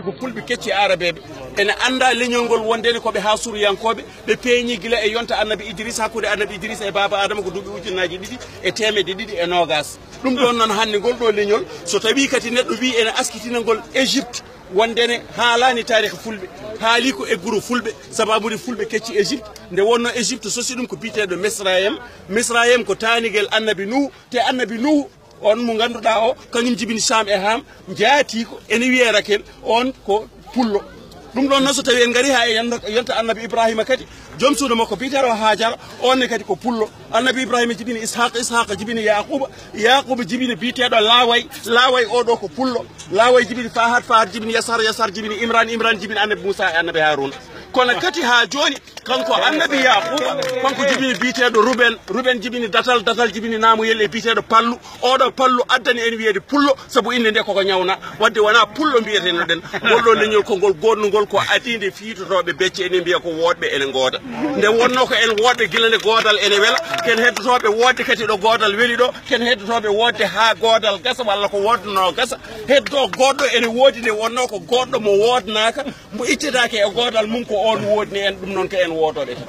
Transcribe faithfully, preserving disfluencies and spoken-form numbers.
Ko pulɓe kecci arabeeɓe. Ene annda leñol ngol wondene ko ɓe Haasuriyankooɓe, ɓe peeñi gila e yonta annabi Idris, hakkunde annabi Idris e baaba Adama ko duuɓi ujunnaaji ɗiɗi e teemedde ɗiɗi e noogas. Ɗum ɗoon noon hannde ngol ɗo leñol, so tawii kadi neɗɗo wii ene askitina ngol Égypte, wondene haalaani taarikh fulɓe, haali ko egguro fulɓe, sababude fulɓe kecci Égypte. Nde wonno Égypte sosi ɗum ko biyeteeɗo Misrayem. Misrayem ko taanigel annabi Nuhu, te annabi Nuhu on mo ngannduɗaa o, kañum jibini Saam e Haam, njaati ko ene wiyee Rakel, on ko pullo. Ɗum ɗoon noon so tawii en ngarii haa e yonta, yonta annabi Ibrahima kadi, joom suudu makko biyeteeɗo Haajara, on ne kadi ko pullo. Annabi Ibrahima jibini Ishaq, Ishaq jibini Yaquba, Yaquba jibini biyeteeɗo Laaway, Laaway o ɗo ko pullo. Laaway jibini Fahad, Fahad jibini Yasar, Yasar jibini Imran, Imran jibini annabi Muusa e annabi Haaruna. Kono kadi haa jooni, kanko annabi Yaquba, kanko jibini biyeteeɗo Ruben, Ruben jibini Datal, Datal jibini Namuyel e biyeteeɗo Pallu. Oɗo Pallu addani en wiyeede pullo, sabu innde nde koko ñawna. Wadde wonaa pullo mbiyeteno ɗen. Ngol ɗo leñol ko ngol goodnungol ko adii nde fiitotooɓe becce ene mbiya ko woodɓe ene ngooda. Nde wonno ko en woodɓe gila nde goodal ene wela, ken heddotooɓe woodde kadi ɗo goodal weli ɗo, ken heddotooɓe woodde haa goodal gasa walla ko woodnoo gasa. Heddo goɗɗo ene woodi nde wonno ko goɗɗo mo woodnaaka, mo ittetaake e goodal mum ko on woodni en, ɗum noon ko en woodooɓe tan.